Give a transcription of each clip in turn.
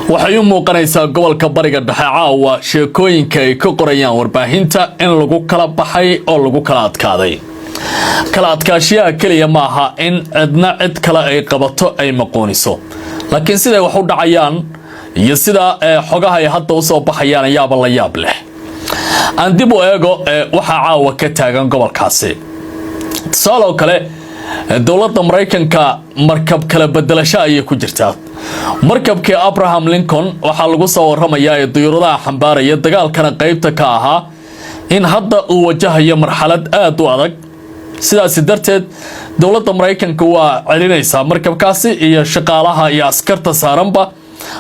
Waxay u muuqanaysaa gobolka Bariga Dhexe caawa sheekooyinka ay ka qorayaan warbaahinta in lagu kala baxay oo lagu kala adkaaday. Kala adkaashiyaha keliya maaha in cidna cid kale ay qabato, ay maqooniso, laakiin siday wax u dhacayaan iyo sida xogaha ay hadda usoo baxayaan ayaaba la yaab leh. Aan dib u eego waxaa caawa ka taagan gobolkaasi. Tusaale oo kale, dowladda Maraykanka markab kala bedelasho ayay ku jirtaa. Markabkii Abraham Lincoln waxaa lagu soo waramayaa ee diyuuradaha xambaaraya, dagaalkana qeybta ka ahaa, in hadda uu wajahayo marxalad aada u adag. Sidaasi darteed dowladda Maraykanka waa celinaysaa markabkaasi iyo shaqaalaha iyo askarta saaranba,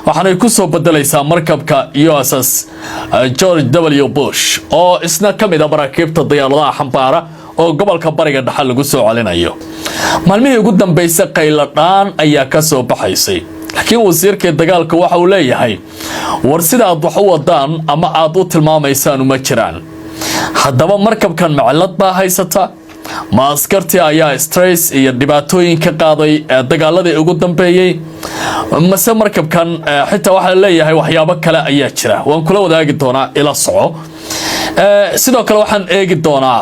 waxaanay ku soo bedelaysaa markabka USS George W Bush, oo isna ka mid a maraakiibta diyaaradaha xambaara oo gobolka Bariga Dhexe lagu soo celinayo. Maalmihii ugu dambeysay qayladhaan ayaa ka soo baxaysay, laakiin wasiirka dagaalka waxa uu leeyahay: "War sida aad wax u wadaan ama aad u tilmaamaysaan uma jiraan." Haddaba markabkan ma cillad baa haysata? Ma askartii ayaa stress iyo dhibaatooyin ka qaaday dagaaladii ugu dambeeyey? Mase markabkan xitaa waxaa leeyahay waxyaabo kale ayaa jira? Waan kula wadaagi doonaa, ila soco. Sidoo kale waxaan eegi doonaa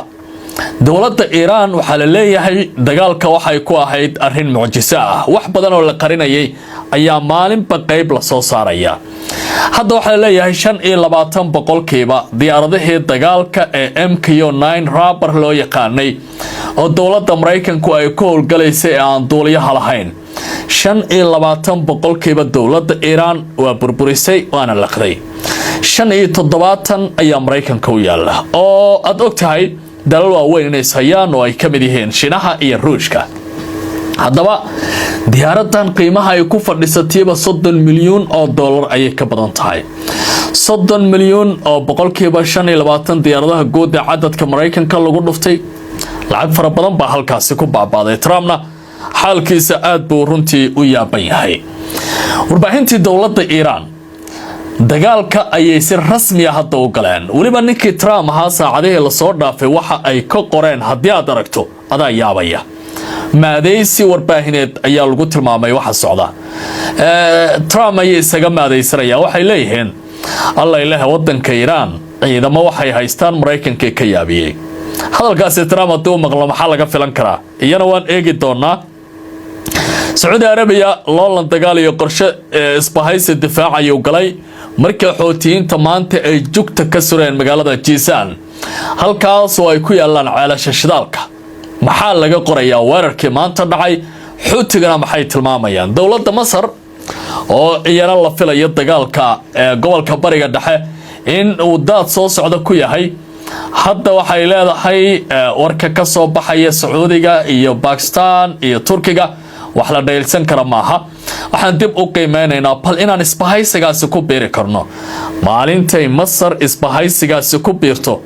dowladda Iiraan. Waxaa la leeyahay dagaalka waxay ku ahayd arrin mucjiso ah. Wax badan oo la qarinayay ayaa maalinba qeyb lasoo saaraya. Hadda waxaa la leeyahay 25% diyaaradihii dagaalka ee MQ-9 Reaper loo yaqaanay oo dowladda Maraykanku ay ku howlgalaysay ee aan duuliyaha lahayn, 25% dowladda Iiraan waa burburisay, waana laqday. 75 ayaa Maraykanka u yaala, oo aada og tahay dalal waaweyn inay ishayaan oo ay ka mid yihiin Shiinaha iyo Ruushka. Haddaba diyaaradan qiimaha ay ku fadhisatiiba $30 milyuun ayay ka badan tahay. 30 milyuun oo 25% diyaaradaha guud ee cadadka Maraykanka lagu dhuftay, lacag fara badan baa halkaasi ku baabaaday. Trumpna xaalkiisa aad buu runtii u yaaban yahay. Warbaahintii dowladda Iiraan dagaalka ayay si rasmiya hadda u galeen. Weliba ninkii Trump ahaa saacadihii lasoo dhaafay waxa ay ka qoreen haddii aad aragto, adaa yaabaya. Maadaysi warbaahineed ayaa lagu tilmaamay waxa socda. Trump ayay isaga maadaysanayaan. Waxay leeyihiin: "Alla ilaah, wadanka Iiraan ciidamo waxay haystaan Maraykanka ka yaabiyey." Hadalkaasi Trump haddii u maqlo, maxaa laga filan karaa? Iyana waan eegi doonaa. Sacuudi Arabiya loolan dagaal iyo qorshe isbahaysi difaac ayuu galay markii Xuutiyiinta maanta ay jugta ka sureen magaalada Jiisaan, halkaasoo ay ku yaalaan ceelasha shidaalka. Maxaa laga qorayaa weerarkii maanta dhacay? Xuutigana maxay tilmaamayaan? Dowladda Masar oo iyana la filayo dagaalka ee gobolka Bariga Dhexe in uu daad soo socda ku yahay, hadda waxay leedahay warka ka soo baxaya Sacuudiga iyo Bakistan iyo Turkiga wax la dhaylsan kara maaha. Waxaan dib u qiimeynaynaa bal inaan isbahaysigaasi ku biiri karno. Maalintay Masar isbahaysigaasi ku biirto,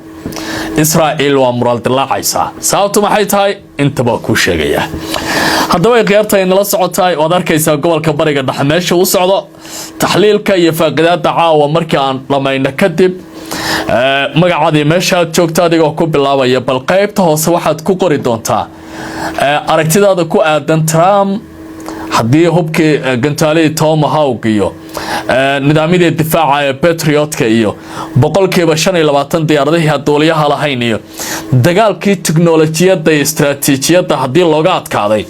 Israa'iil waa mural dilaacaysaa. Sababtu maxay tahay? Intaba kuu sheegaya. Haddaba khiyaarta ay nala socotahay, waad arkaysaa gobolka Bariga Dhexe meesha u socdo. Taxliilka iyo faaqidaada caawa markii aan dhammayno kadib, magacaadii, meesha aad joogto adigoo ku bilaabaya, bal qaybta hoose waxaad ku qori doontaa aragtidaada ku aadan Trump. Haddii hubkii gantaalihii Tomahawk iyo nidaamyadii difaaca ee Patriotka iyo 25% diyaaradihii duuliyaha lahayn iyo dagaalkii tiknolojiyadda iyo istaraatiijiyadda haddii looga adkaaday,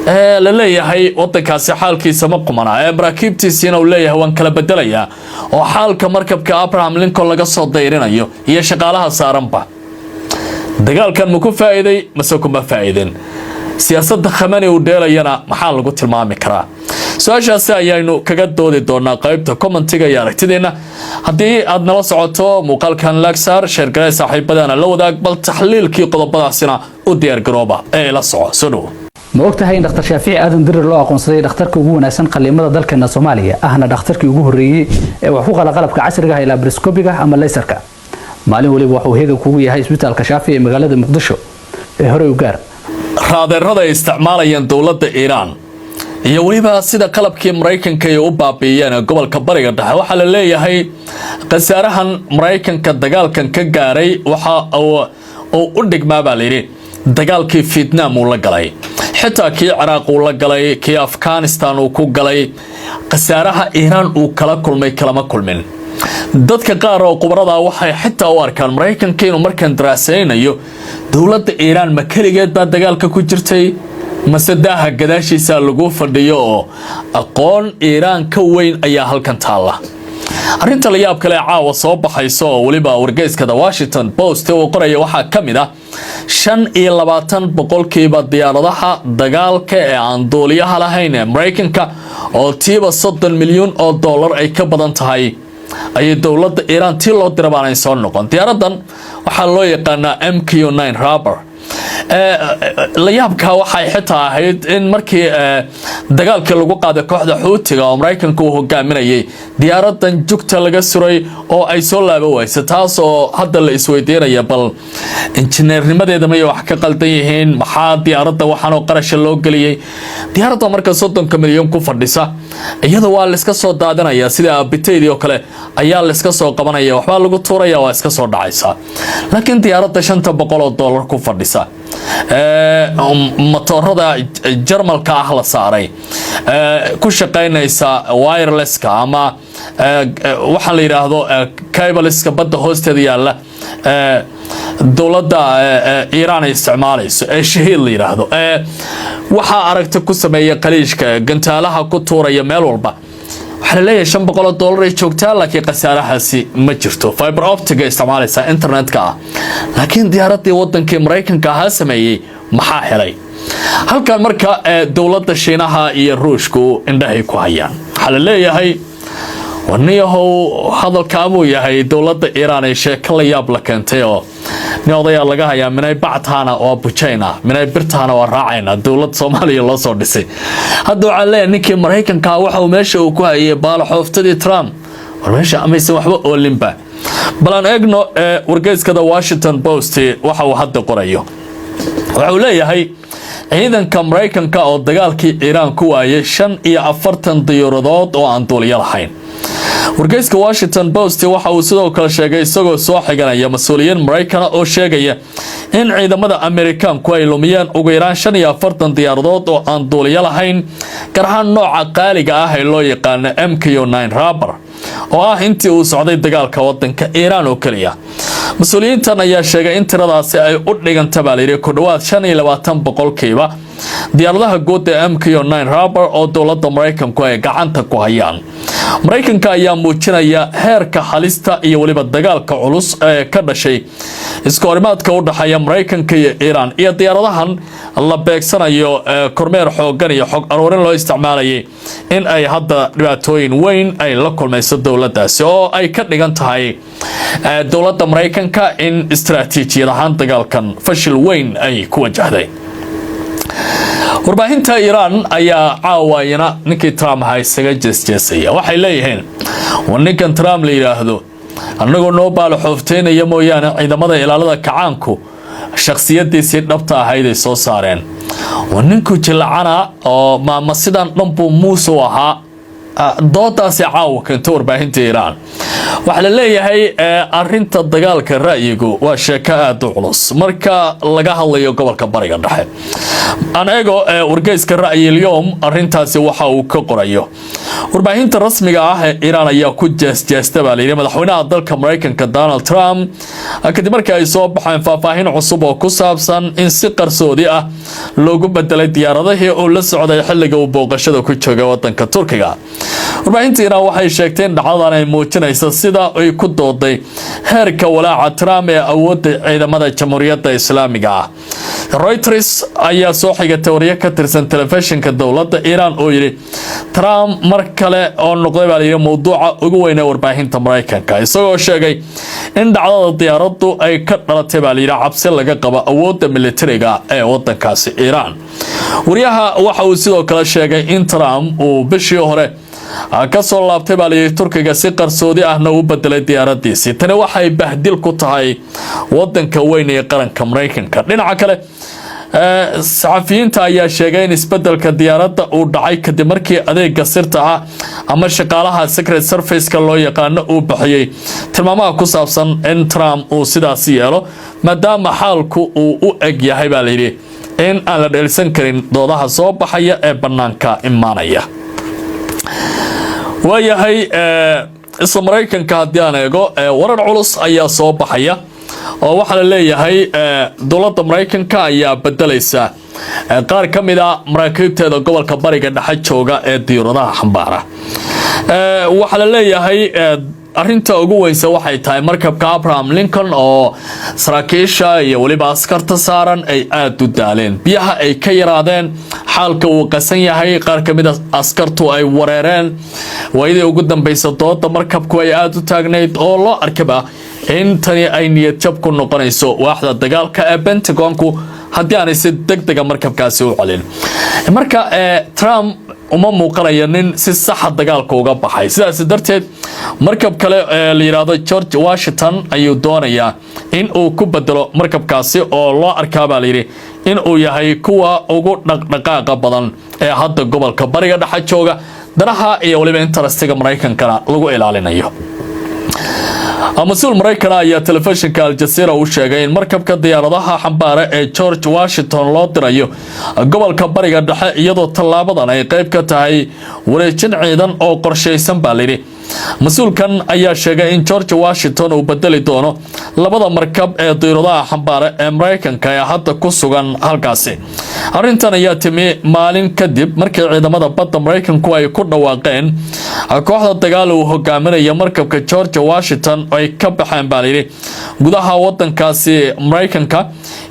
ee la leeyahay wadankaasi xaalkiisa ma qumana, ee maraakiibtiisiina uu leeyahay waan kala bedelayaa, oo xaalka markabka Abraham Lincoln laga soo dayrinayo iyo shaqaalaha saaranba, dagaalkan ma ku faa'iiday mase kuma faa'iidin? Siyaasadda Khamani uu dheelayana maxaa lagu tilmaami karaa? Su-aashaasi ayaynu kaga doodi doonaa qaybta commentiga iyo aragtideenna. Haddii aad nala socoto, muuqaalkan like saar, share garee, saaxiibadana la wadaag. Bal taxliilkii qodobadaasina u diyaargarooba ee ila soco. Soo dhowo. Ma og tahay in Dhakhtar Shaafici Aadan Dirir loo aqoonsaday dhakhtarka ugu wanaagsan qaliimada dalkeena Soomaaliya, ahna dhakhtarkii ugu horreeyey ee wax ku qala qalabka casriga ah ee laparoscopiga ama laserka? Maalin waliba waxuu heegan kugu yahay Isbitaalka Shaafici ee magaalada Muqdisho ee horey u gaar. Raadeerada ay isticmaalayaan dowladda Iiraan iyo weliba sida qalabkii Maraykanka ay u baabi'iyeen ee gobolka Bariga Dhexe, waxaa la leeyahay khasaarahan Maraykanka dagaalkan ka gaaray waxa uu u dhigmaa, baa layidhi, dagaalkii Vietnam uu la galay, xitaa kii Ciraaq uu la galay, kii Afghanistan uu ku galay. Khasaaraha Iiraan uu kala kulmay kalama kulmin. Dadka qaar oo khubarada waxay xitaa u arkaan Maraykanka inuu markan daraasaynayo dowladda Iiraan ma keligeed baa dagaalka ku jirtay, mase daaha gadaashiisa lagu fadhiyo oo aqoon Iiraan ka weyn ayaa halkan taalla. Arrinta la yaab kale ee caawa soo baxaysa oo weliba wargeyska The Washington Post uu qoraya waxaa ka mid ah 25% diyaaradaha dagaalka ee aan duuliyaha lahayn ee Maraykanka oo tiiba $30 milyan ay ka badan tahay ayay dowladda Iiraan tii loo dira baanay soo noqon. Diyaaradan waxaa loo yaqaanaa MQ-9 Reaper. La yaabka waxay xitaa ahayd in markii dagaalkii lagu qaaday kooxda Xuutiga oo Maraykanka uu hogaaminayay, diyaaradan jugta laga suray oo ay soo laaba waysa, taas oo hadda la isweydiinaya bal injineernimadeeda mayay wax ka qaldan yihiin? Maxaa diyaaradda waxaanoo qarasha loo geliyey? Diyaaradda marka 30-ka milyan ku fadhisa, iyada waa laiska soo daadinaya, sida abitaydii oo kale ayaa laiska soo qabanaya, waxbaa lagu tuuraya, waa iska soo dhacaysa. Laakiin diyaaradda $500 ku fadhisa, matoorada Jarmalka ah la saaray, ku shaqaynaysa wirelesska ama waxaa la yidhaahdo cableska badda hoosteeda yaalla, dowladda Iiraan ay isticmaalayso ee Shahiid la yidhaahdo, waxaa aragta ku sameeya Khaliijka, gantaalaha ku tuuraya meel walba, waxaa la leeyahay $500 ay joogtaa, laakiin khasaarahaasi ma jirto. Fiber opticga isticmaalaysa internetka ah. Laakiin diyaaraddii wadankii Maraykanka ahaa sameeyey maxaa helay halkan? Marka dowladda Shiinaha iyo Ruushku indhahay ku hayaan. Waxaa la leeyahay, warniyahow, hadalkaamuu yahay dowladda Iiraan ay sheeko la yaab la keentay oo nin odayaa laga hayaa, minay bactaana waa bujayna, minay birtaana waa raacayna. Dowlad Soomaaliya loo soo dhisay hadda waxaa leeyahay ninkii Maraykanka waxa uu meesha uu ku hayay baalaxooftadii Trump, war meesha amaysan waxba oolinba. Bal aan eegno wargeyska The Washington Post waxa uu hadda qorayo. Waxa uu leeyahay ciidanka Maraykanka oo dagaalkii Iiraan ku waayay 45 diyaaradood oo aan duuliyo lahayn. Wargeyska Washington Post waxa uu sidoo kale sheegay, isagoo soo xiganaya mas-uuliyiin Maraykana oo sheegaya, in ciidamada Amerikaanku ay lumiyeen ugu yaraan 45 diyaaradood oo aan duuliyo lahayn, gaar ahaan nooca qaaliga ah ee loo yaqaano MQ-9 Reaper, oo ah intii uu socday dagaalka wadanka Iiraan oo keliya. Mas-uuliyiintan ayaa sheegay in tiradaasi ay u dhiganta, baa layidhi, ku dhowaad 25% diyaaradaha guud ee MQ-9 Reaper oo dowladda Maraykanku ay gacanta ku hayaan. Maraykanka ayaa muujinaya heerka halista iyo weliba dagaalka culus ee ka dhashay iskahorimaadka u dhexeeya Maraykanka iyo Iiraan iyo diyaaradahan la beegsanayo, kormeer xoogan iyo xog aruurin loo isticmaalayay, in ay hadda dhibaatooyin weyn ay la kulmayso dowladdaasi, oo ay ka dhigan tahay dowladda Maraykanka in istaraatiijiyad ahaan dagaalkan fashil weyn ay ku wajahday. Warbaahinta Iiraan ayaa caawayana ninkii Trump ahaa isaga jeesjeesaya. Waxay leeyihiin, war ninkan Trump la yidhaahdo annagoo noo baalaxoofteynaya mooyaane, ciidamada ilaalada kacaanku shakhsiyadiisii dhabta ahayd ay soo saareen. War ninku jilacana oo maama sidan dhan buu muuse u ahaa. Doodaasi caawa keento warbaahinta Iiraan. Waxaa la leeyahay arinta dagaalka ra'yigu waa sheeko aada u culus marka laga hadlayo gobolka Bariga Dhexe. Aan eego wargeyska Ra'yilyom arintaasi waxa uu ka qorayo. Warbaahinta rasmiga ah ee Iiraan ayaa ku jeesjeesta, baa layidhi, madaxweynaha dalka Maraykanka Donald Trump, kadib markii ay soo baxeen faahfaahin cusub oo ku saabsan in si qarsoodi ah loogu bedelay diyaaradihii uu la socday xilliga uu booqashada ku joogay wadanka Turkiga. Warbaahinta Iiraan waxay sheegtay in dhacdadan ay muujinayso sida ay ku dooday heerka walaaca Trump ee awoodda ciidamada Jamhuuriyadda Islaamiga ah. Reuters ayaa soo xigatay wariye ka tirsan telefishinka dowladda Iiraan oo yidhi, Trump mar kale oo noqday, baa layidhi, mowduuca ugu weyn ee warbaahinta Maraykanka, isagoo sheegay in dhacdada diyaaraddu ay ka dhalatay, baa layidhi, cabsi laga qabo awoodda militariga ee wadankaasi Iiraan. Wariyaha waxa uu sidoo kale sheegay in Trump uu bishii hore ka soo laabtay, baa layidhi, Turkiga, si qarsoodi ahna u bedelay diyaaradiisii. Tani waxay bahdil ku tahay wadanka weyn ee qaranka Maraykanka. Dhinaca kale, saxafiyiinta ayaa sheegay in isbedelka diyaaradda uu dhacay kadib markii adeega sirta ah ama shaqaalaha Secret Serviceka loo yaqaano uu bixiyey tilmaamaha ku saabsan in Trump uu sidaasi yeelo, maadaama xaalku uu u eg yahay, baa layidhi, in aan la dheelsan karin doodaha soo baxaya ee bannaanka imaanaya. Waayahay, isla Maraykanka haddii aan eego, warar culus ayaa soo baxaya oo waxaa la leeyahay dowladda Maraykanka ayaa bedelaysa qaar ka mid a maraakiibteeda gobolka Bariga Dhexe jooga ee diyaaradaha xambaara. Waxaa la leeyahay arrinta ugu weynse waxay tahay markabka Abraham Lincoln oo saraakiisha iyo weliba askarta saaran ay aada u daaleen, biyaha ay ka yaraadeen, xaalka uu qasan yahay, qaar ka mid a askartu ay wareereen. Waayadii ugu dambeysa dooda markabku ay aada u taagnayd oo loo arkaba in tani ay niyad jab ku noqonayso waaxda dagaalka ee Pentagonku haddii aanay si deg dega markabkaasi u celin. Marka Trump uma muuqanayo nin si saxa dagaalka uga baxay. Sidaas darteed markab kale ee la yidhaahdo George Washington ayuu doonayaa in uu ku bedelo markabkaasi, oo loo arkaa baa layidhi in uu yahay kuwa ugu dhaqdhaqaaqa badan ee hadda gobolka Bariga Dhexe jooga, danaha iyo weliba interestiga Maraykankana lagu ilaalinayo. Mas-uul Maraykana ayaa telefishinka Aljazeera u sheegay in markabka diyaaradaha xambaara ee George Washington loo dirayo gobolka Bariga Dhexe, iyadoo tallaabadan ay qayb ka tahay wareejin ciidan oo qorshaysan baa layidhi. Mas-uulkan ayaa sheegay in George Washington uu bedeli doono labada markab ee diyaaradaha xambaara ee Maraykanka ee hadda ku sugan halkaasi. Arrintan ayaa timi maalin kadib markii ciidamada badda Maraykanku ay ku dhawaaqeen kooxda dagaal uu hogaaminaya markabka George Washington ay ka baxeen baa layidhi gudaha wadankaasi Maraykanka,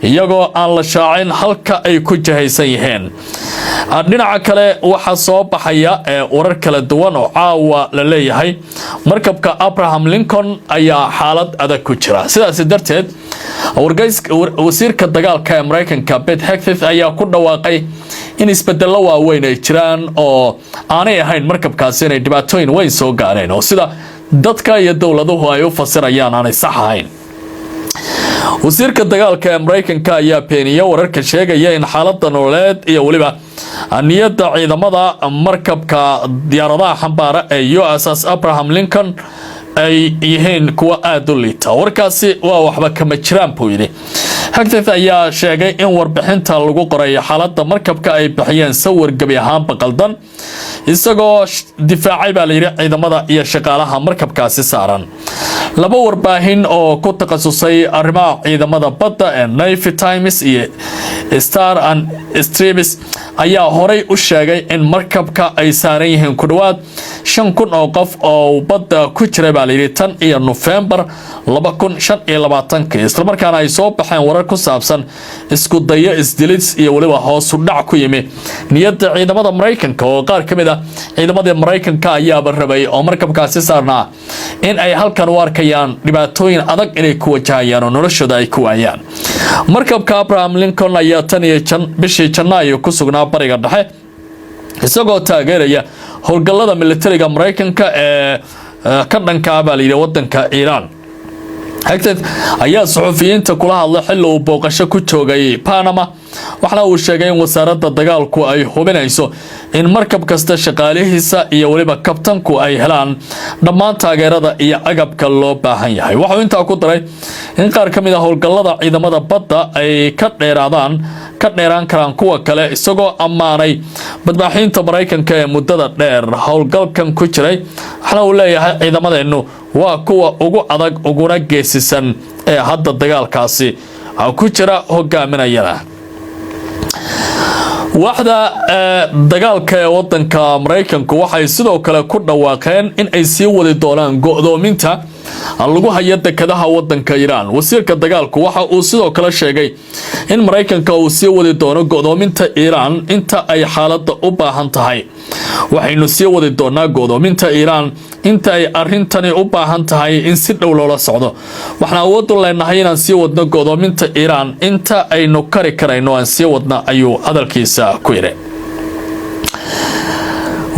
iyagoo aan la shaacin halka ay ku jihaysan yihiin. Dhinaca kale, waxaa soo baxaya warar kala duwan oo caawa la leeyahay markabka Abraham Lincoln ayaa xaalad adag ku jira. Sidaasi darteed wasiirka dagaalka ee Maraykanka Pete Hegseth ayaa ku dhawaaqay in isbedello waaweyn ay jiraan oo aanay ahayn markabkaasi inay dhibaatooyin weyn soo gaareen oo sida dadka iyo dowladuhu ay u fasirayaan aanay sax ahayn. Wasiirka dagaalka ee Maraykanka ayaa beeniyey wararka sheegaya in xaalada nololeed iyo weliba niyadda ciidamada markabka diyaaradaha xambaara ee USS Abraham Lincoln ay yihiin kuwa aada u liita. Warkaasi waa waxba kama jiraan, buu yidhi. Hegseth ayaa sheegay in warbixinta lagu qoray xaaladda markabka ay bixiyeen sawir gebi ahaanba qaldan, isagoo difaacay baa layidhi ciidamada iyo shaqaalaha markabkaasi saaran. Laba warbaahin oo ku takhasusay arrimaha ciidamada badda ee Navy Times iyo Star and Stripes ayaa horay u sheegay in markabka ay saaran yihiin ku dhowaad 5000 oo qof oo badda ku jiray baa layidhi tan iyo Nofembar 2025-kii, islamarkaana ay soo baxeen warar ku saabsan isku dayo isdilis iyo weliba hoosu dhac ku yimi niyadda ciidamada Maraykanka, oo qaar ka mid ah ciidamadii Maraykanka ayaaba rabay oo markabkaasi saarnaa in ay halkan u arkayaan dhibaatooyin adag inay ku wajahayaan oo noloshooda ay ku waayaan. Markabka Abraham Lincoln ayaa tan iyo bishii Janaayo ku sugnaa Bariga Dhexe, isagoo taageeraya howlgallada militariga Maraykanka ee ka dhankaa baa layidhi wadanka Iiraan. Hegseth ayaa suxufiyiinta kula hadlay xilli uu booqasho ku joogay Panama, waxaana uu sheegay in wasaaradda dagaalku ay hubinayso in markab kasta, shaqaalihiisa iyo weliba kabtanku ay helaan dhammaan taageerada iyo agabka loo baahan yahay. Waxuu intaa ku daray in qaar ka mid a howlgallada ciidamada badda ay ka dheeraadaan ka dheeraan karaan kuwa kale, isagoo ammaanay badmaaxiinta Maraykanka ee muddada dheer howlgalkan ku jiray. Waxaana uu leeyahay ciidamadeennu waa kuwa ugu adag uguna geesisan ee hadda dagaalkaasi ku jira, hogaaminayana. Waaxda dagaalka ee wadanka Maraykanku waxay sidoo kale ku dhawaaqeen in ay sii wadi doonaan go'doominta lagu hayo dekadaha wadanka Iiraan. Wasiirka dagaalku waxa uu sidoo kale sheegay in Maraykanka uu sii wadi doono go'doominta Iiraan inta ay xaaladda u baahan tahay. "Waxaynu sii wadi doonaa go'doominta Iiraan inta ay arrintani u baahan tahay in si dhow loola socdo. Waxaan awood u leenahay inaan sii wadno go'doominta Iiraan inta aynu kari karayno aan sii wadna," ayuu hadalkiisa ku yidhi.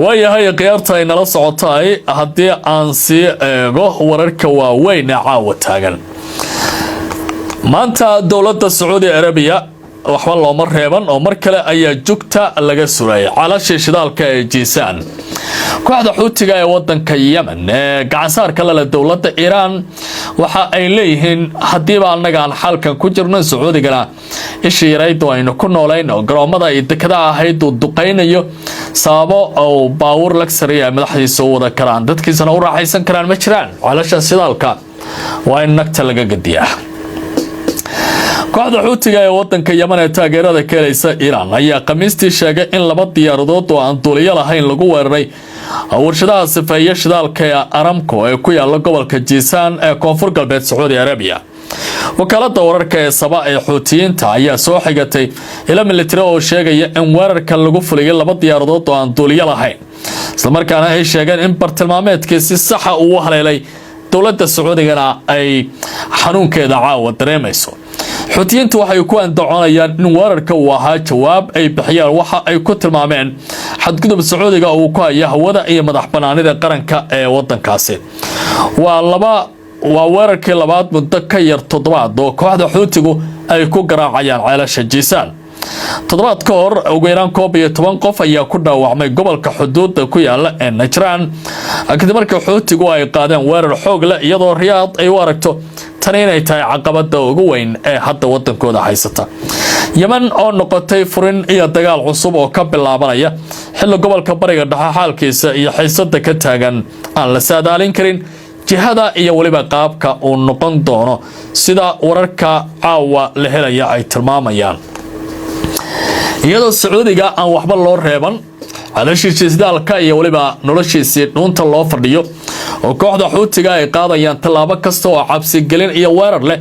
Waayahay, khiyaarta ay nala socotaay, haddii aan sii eego wararka waaweyn ee caawa taagan maanta, dowladda Sacuudi Arabiya waxba looma reeban oo mar kale ayaa jugta laga suray calashii shidaalka ee Jiisaan. Kooxda Xuutiga ee wadanka Yemen ee gacansaarka lale dowladda Iiraan waxa ay leeyihiin haddiiba annaga aan xaalkan ku jirno, Sacuudigana ishii yaraydu aynu ku noolayn oo garoomada iyo dekadaha ahayd uu duqaynayo. Sababo oo baawur luxury ay madaxdiisa u wada karaan, dadkiisana u raaxaysan karaan ma jiraan. Ceelasha shidaalka waa in nagta laga gediyaa. Kooxda Xuutiga ee wadanka Yeman ee taageerada ka helaysa Iiraan ayaa Khamiistii sheegay in laba diyaaradood oo aan duuliyo lahayn lagu weeraray warshadaha sifeeya shidaalka ee Aramco ee ku yaala gobolka Jiisaan ee koonfur galbeed Sacuudi Arabiya. Wakaalada wararka ee Saba ee Xuutiyiinta ayaa soo xigatay ilo militari oo sheegaya in weerarka lagu fuliyay laba diyaaradood oo aan duuliyo lahayn, islamarkaana ay sheegeen in bartilmaameedkii si saxa uu u haleelay, dowladda Sacuudigana ay xanuunkeeda caawa dareemayso. Xuutiyiintu waxay ku andacoonayaan in weerarka uu ahaa jawaab ay bixiyaan waxa ay ku tilmaameen xadgudub Sacuudiga uu ku haya hawada iyo madax banaanida qaranka ee wadankaasi. Waa weerarkii labaad muddo ka yar toddobaad oo kooxda Xuutigu ay ku garaacayaan ceelasha Jiisaan. Toddobaad ka hor, ugu yaraan 11 qof ayaa ku dhaawacmay gobolka xuduudda ku yaala ee Najraan, kadib markii Xuutigu ay qaadeen weerar xoog leh, iyadoo Riyaad ay u aragto tani inay tahay caqabada ugu weyn ee hadda wadankooda haysata. Yemen oo noqotay furin iyo dagaal cusub oo ka bilaabanaya, xilli gobolka Bariga Dhexe xaalkiisa iyo xiisada ka taagan aan la saadaalin karin jihada iyo weliba qaabka uu noqon doono, sida wararka caawa la helaya ay tilmaamayaan. Iyadoo Sacuudiga aan waxba loo reeban, ceelashiisii shidaalka iyo weliba noloshiisii dhuunta loo fadhiyo, oo kooxda Xuutiga ay qaadayaan tallaabo kasta oo cabsigelin iyo weerar leh,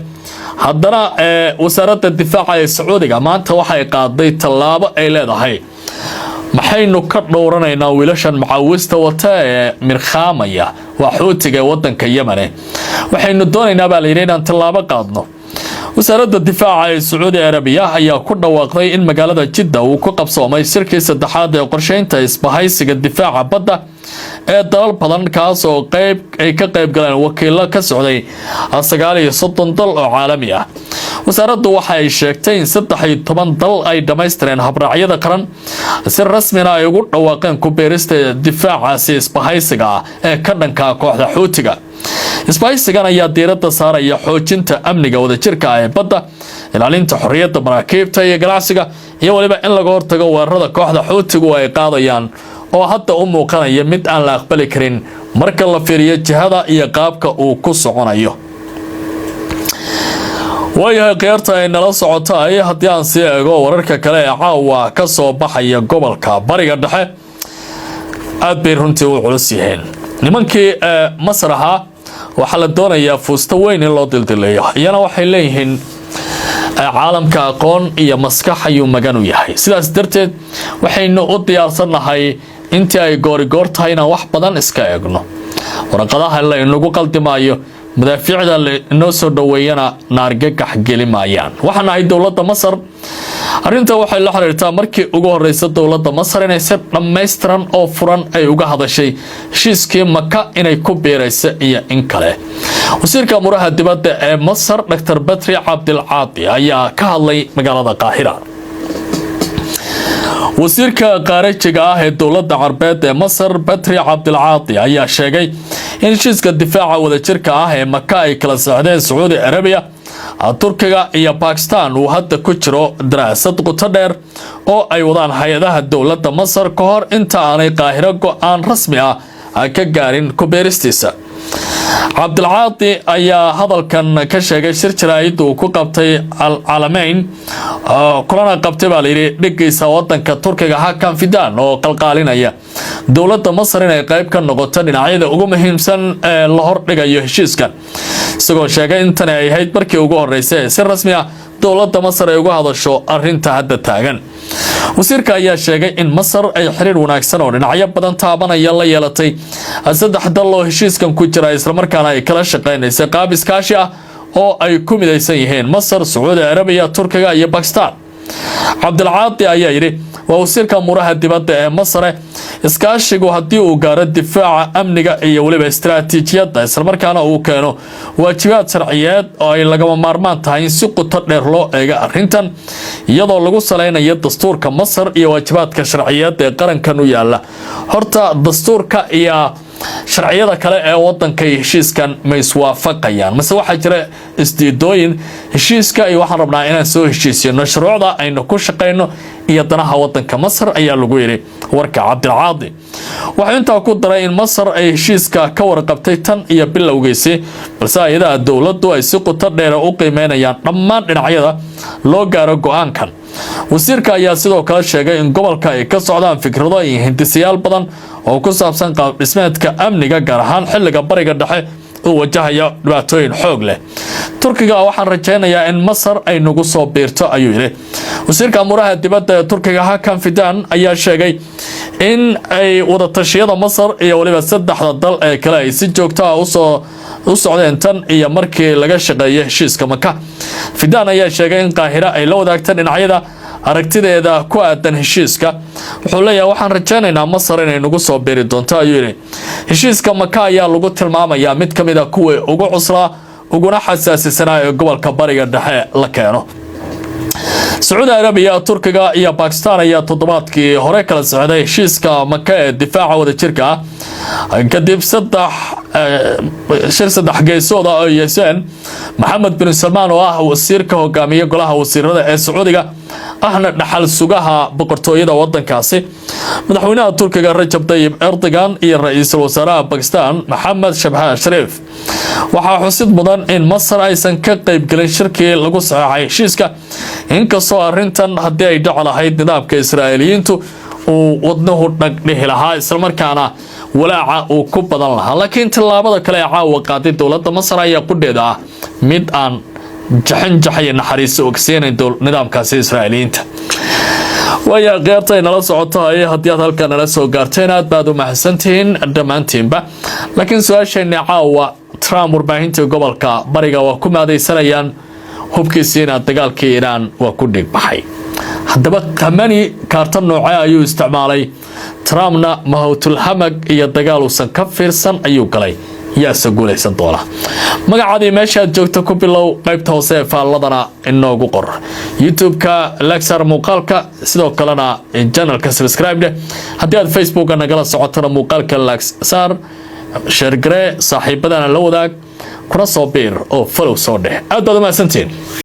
haddana wasaaradda difaaca ee Sacuudiga maanta waxay qaaday tallaabo ay leedahay: maxaynu ka dhowranaynaa wiilashan macaawista wata ee mirkhaamaya? Waa Xuutiga ee wadanka Yemane. Waxaynu doonaynaa, baa layidhi, inaan tallaabo qaadno. Wasaaradda difaaca ee Sacuudi Arabiya ayaa ku dhawaaqday in magaalada Jidda uu ku qabsoomay shirkii saddexaad ee qorsheynta isbahaysiga difaaca badda ee dalal badan, kaas oo qayb ay ka qayb galeen wakiilo ka socday 39 dal oo caalami ah. Wasaaraddu waxa ay sheegtay in 13 dal ay dhammaystireen habraacyada qaran, si rasmina ay ugu dhawaaqeen ku biirista difaacaasi isbahaysiga ah ee ka dhanka kooxda Xuutiga. Isbahaysigan ayaa diiradda saaraya xoojinta amniga wadajirka ah ee badda, ilaalinta xorriyadda maraakiibta iyo ganacsiga, iyo weliba in laga hortago weerarada kooxda Xuutigu ay qaadayaan, oo hadda u muuqanaya mid aan la aqbali karin marka la fiiriyo jihada iyo qaabka uu ku soconayo. Waayahay, khiyaarta ay nala socotay, haddii aan sii eego wararka kale ee caawa ka soo baxaya gobolka Bariga Dhexe, aad bay runtii u culus yihiin. Nimankii Masar ahaa waxaa la doonayaa fuusto weyn in loo dildileeyo. Iyana waxay leeyihiin caalamka aqoon iyo maskax ayuu magan u yahay, sidaas darteed waxaynu u diyaarsannahay intii ay goorigoor tahay inaan wax badan iska eegno. Warqadaha la inagu qaldimaayo, madaafiicda la inoo soo dhoweeyana naargagax geli maayaan. Waxaan nahay dowladda Masar. Arrinta waxay la xiriirtaa markii ugu horeysa dowladda Masar inay si dhammaystiran oo furan ay uga hadashay heshiiskii Maka inay ku biiraysa iyo in kale. Wasiirka amuraha dibadda ee Masar, Dr Badri Cabdilcaadi, ayaa ka hadlay magaalada Qaahira. Wasiirka khaarijiga ah ee dowladda Carbeed ee Masar, Badri Cabdilcaadi, ayaa sheegay in heshiiska difaaca wadajirka ah ee Maka ay kala socdeen Sacuudi Arabiya, Turkiga iyo Bakistan uu hadda ku jiro daraasad quto dheer oo ay wadaan hay-adaha dowladda Masar ka hor inta aanay Qaahiro go-aan rasmi ah ka gaarin ku biiristiisa. Cabdilcaadi ayaa hadalkan ka sheegay shir jaraa'id uu ku qabtay Alcalameyn, kulana qabtay, baa layidhi, dhigiisa wadanka Turkiga Hakan Fidan, oo qalqaalinaya dowladda Masar inay qayb ka noqoto dhinacyada ugu muhiimsan ee la hordhigayo heshiiskan, isagoo sheegay in tani ay ahayd markii ugu horeysay ee si rasmi ah dowladda Masar ay uga hadasho arinta hadda taagan. Wasiirka ayaa sheegay in Masar ay xiriir wanaagsan oo dhinacyo badan taabanaya la yeelatay saddex dal oo heshiiskan ku jira, islamarkaana ay kala shaqeynaysay qaab iskaashi ah oo ay ku midaysan yihiin Masar, Sacuudi Arabiya, Turkiga iyo Bakistan. Cabdilcaadi ayaa yidhi, waa wasiirka amuraha dibadda ee Masare, iskaashigu haddii uu gaaro difaaca, amniga iyo weliba istaraatiijiyadda, islamarkaana uu keeno waajibaad sharciyeed oo ay lagama maarmaan tahay in si quto dheer loo eego arrintan, iyadoo lagu salaynayo dastuurka Masar iyo waajibaadka sharciyeed ee qarankan u yaala. Horta dastuurka iyo Sharciyada kale ee wadanka iyo heshiiskan ma iswaafaqayaan, mase waxaa jira isdiidooyin heshiiska iyo waxaan rabnaa inaan soo heshiisino shuruucda aynu ku shaqayno iyo danaha wadanka Masar, ayaa lagu yidhi warka Cabdilcaadi. Waxuu intaa ku daray in Masar ay heshiiska ka warqabtay tan iyo bilowgiisii, balse hay-adaha dowladdu ay si quto dheera u qiimeynayaan dhammaan dhinacyada loo gaaro go-aankan. Wasiirka ayaa sidoo kale sheegay in gobolka ay ka socdaan fikrado iyo hindisayaal badan oo ku saabsan qaab dhismeedka amniga, gaar ahaan xilliga Bariga Dhexe uu wajahayo dhibaatooyin xoog leh. Turkiga waxaan rajaynayaa in Masar ay nagu soo biirto, ayuu yidhi. Wasiirka amuuraha dibadda ee Turkiga, Hakan Fidan, ayaa sheegay in ay wadatashyada Masar iyo weliba saddexda dal ee kale ay si joogto ah usoo u socdeen tan iyo markii laga shaqeeyay heshiiska Maka. Fidan ayaa sheegay in Qaahira ay la wadaagta dhinacyada aragtideeda ku aadan heshiiska. Wuxuu leeyahay, waxaan rajaynaynaa Masar inay nagu soo biiri doonto, ayuu yidhi. Heshiiska Maka ayaa lagu tilmaamayaa mid ka mid a kuwii ugu cuslaa uguna xasaasisanaa ee gobolka Bariga Dhexe la keeno. Sacuudi Arabiya, Turkiga iyo Bakistan ayaa toddobaadkii hore kala socday heshiiska Maka ee difaaca wadajirka ah, kadib saddex shir saddex geesooda oo yeesheen Maxamed bin Salmaan, oo ah wasiirka hogaamiye golaha wasiirada ee Sacuudiga, ahna dhaxal sugaha boqortooyada wadankaasi, madaxweynaha Turkiga Rajab Dayib Erdogan iyo ra-iisul wasaaraha Bakistan Maxamed Shehbaaz Shariif. Waxaa xusid mudan in Masar aysan ka qeybgelin shirkii lagu saxeexay heshiiska, inkastoo arrintan haddii ay dhaci lahayd nidaamka Israa'iiliyiintu uu wadnuhu dhagdhihi lahaa, islamarkaana walaaca uu ku badan lahaa. Laakiin tallaabada kale ee caawa qaaday dowladda Masar ayaa qudheeda ah mid aan jaxanjaxaya naxariiso ogsiinayn nidaamkaasi Israa'iiliyiinta. Waaya, kheyrta ay nala socotahay, haddii aad halkaa nala soo gaarteen, aad baad u mahadsantihiin dhammaantiinba. Laakiin su-aasheena caawa: Trump warbaahintii gobolka Bariga waa ku maadaysanayaan, hubkiisiina dagaalkii Iiraan waa ku dhigbaxay. Haddaba Khamenei kaarta noocee ayuu isticmaalay? Trumpna mahowtulhamag iyo dagaal uusan ka fiirsan ayuu galay. Yaase guulaysan doona? Magacaadii meeshaad joogta ku bilow, qaybta hoose ee faalladana inoogu qor. YouTube-ka like saar muuqaalka, sidoo kalena channelka subscribe dheh. Haddii aad Facebooka nagala socotona, muuqaalka like saar, share garee, saaxiibadana la wadaag, kuna soo biir oo follow soo dheh. Aad baad u mahadsantihiin.